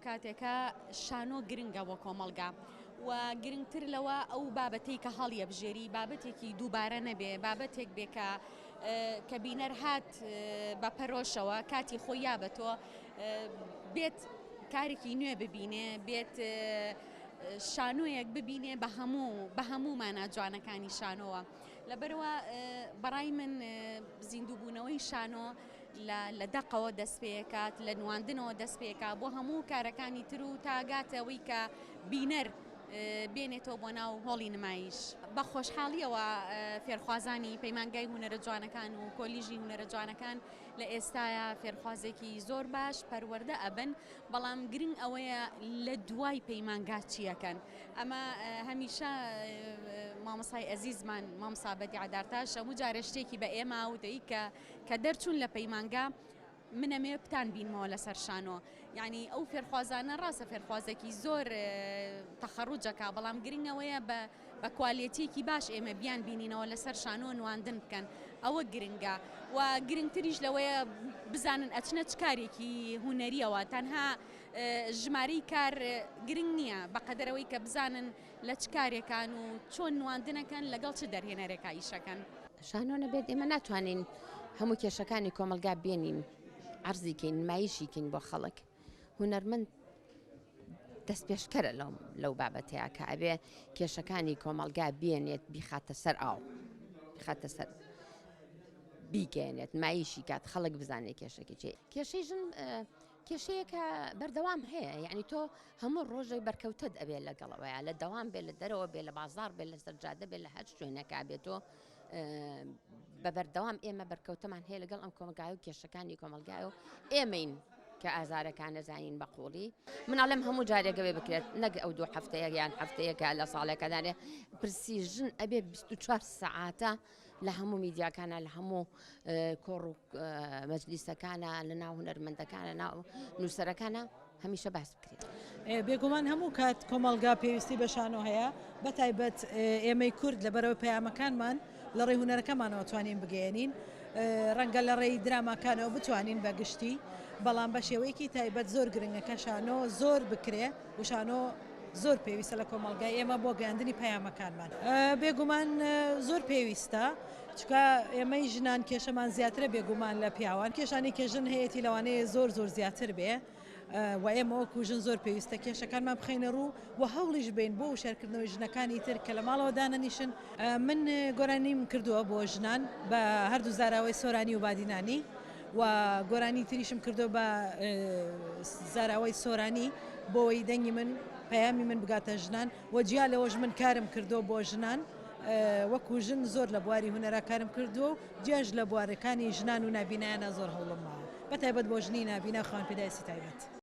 کاتێکا شانۆ گرنگە بۆ کۆمەڵگا و گرنگتر لەوە ئەو بابەتەی کە هەڵیەبژێری بابەتێکی دووبارە نەبێ بابەتێک بێ کە کە بینەر هات بە پەرۆشەوە کاتی خۆی یا بە تۆ بێت کارێکی نوێ ببینێ بێت شانۆیەک ببینێ بە هەموو بە هەموو مانا جوانەکانی شانۆوە لەبەرەوە بەڕای من زیندووبوونەوەی شانۆ لە دەقەوە دەست پێکات لە نواندنەوە دەست پێکا بۆ هەموو کارەکانی تر و تاگاتەوەی کە بینەر بێنێتەوە بۆ ناو هۆڵی نمایش. بە خۆشحاڵیەوە فێرخوازانی پەیمانگای هونەرە جوانەکان و کۆلیژی هونەرە جوانەکان لە ئێستایا فێرخوازێکی زۆر باش پەروەردە ئەبن، بەڵام گرنگ ئەوەیە لە دوای پەیمانگا چیەکەن. ئەمە هەمیشە مامۆستای ئەزیزمان مامۆستا بەدیع دارتاش هەموو جارێ شتێکی بە ئێمە وتەی کە کە دەرچوون لە پەیمانگا من ئەمەوێ بتان بینمەوە لەسەر شانۆ یعنی ئەو فێرخوازانە ڕاستە فێرخوازێکی زۆر تەخەڕوجەکە بەڵام گرنگ ئەوەیە بە بە کوالێتیەکی باش ئێمە بیان بینینەوە لەسەر شانۆ نواندن بکەن ئەوە گرنگە و گرنگتریش لەوەیە بزانن ئەچنە چ کارێکی هونەریەوە تەنها ژمارەی کار گرنگ نییە بەقەدەرەوەی کە بزانن لە چ کارێکان و چۆن نواندنەکەن لەگەڵ چ دەرهێنەرێکا ئیشەکەن. شانۆ نەبێت ئێمە ناتوانین هەموو کێشەکانی کۆمەڵگا بێنین عەرزی کەین نمایشی کەین بۆ خەڵک هونەرمەند دەستپێشکەرە لەو لەو بابەتەیە کە ئەبێ کێشەکانی کۆمەڵگا بێنێت بیخاتە سەر ئاو بخاتە سەر بیگەێنێت مایشی کات خەڵک بزانێت کێشەکە چێ کێشەی ژن کێشەیەکە بەردەوام هەیە یعنی تۆ هەموو ڕۆژێک بەرکەوتت ئەبێ لەگەڵەوەیە لە دەوام بێ لە دەرەوە بێ لە بازار بێ لە سەرجادە بێ لە هەر شوێنەکە بێت تۆ بە بەردەوام ئێمە بەرکەوتەمان هەیە لەگەڵ ئەم کۆمەلگای و کێشەکانی کۆمەلگای و ئێمەین کە ئازارەکان نەزانین بە قوڵی مناڵم هەموو جارێکەوێ بکرێت نەک ئەو دوو هەفتەیە یان هەفتەیەکە لە ساڵێکەدانێ پرسی ژن ئەبێ 24 سەعاتە لە هەموو میدیاکانە لە هەموو کۆڕ و مەجلیسەکانە لە ناو هونەرمەندەکانە ناو نووسەرەکانە هەمیشە باس بکرێت. بێگومان هەموو کات کۆمەڵگا پێویستی بە شانۆ هەیە بە تایبەت ئێمەی کورد لەبەرەوەی پەیامەکانمان لە ڕێی هونەرەکەمانەوە توانین بگەیەنین ڕەنگە لە ڕێی دراماکانەوە بتوانین بە گشتی بەڵام بە شێوەیەکی تایبەت زۆر گرنگە کە شانۆ زۆر بکرێ و شانۆ زۆر پێویستە لە کۆمەڵگای ئێمە بۆ گەیاندنی پەیامەکانمان. بێگومان زۆر پێویستە چونکە ئێمەی ژنان کێشەمان زیاترە بێگومان لە پیاوان کێشانی کە ژن هەیەی لەوانەیە زۆر زۆر زیاتر بێ و ئێمە وەکو ژن زۆر پێویستە کێشەکانمان بخەینە ڕوو و هەوڵیش بین بۆ وشارکردنەوەی ژنەکانی تر کە لە ماڵەوە دانەنیشن. من گۆرانیم کردووە بۆ ژنان بە هەردوو زاراوەی سۆرانی و بادینانی و گۆرانی تریشم کردووە بە زاراوەی سۆرانی بۆوەی دەنگی من پەیامی من بگاتە ژنان و جیا لەوەش من کارم کردووە بۆ ژنان وەکو ژن زۆر لە بواری هونەرا کارم کردووە و جیاش لە بوارەکانی ژنان و نابینایانە زۆر هەوڵم ماوە بە تایبەت بۆ ژنی نابینا خاوەن پێداویستی تایبەت.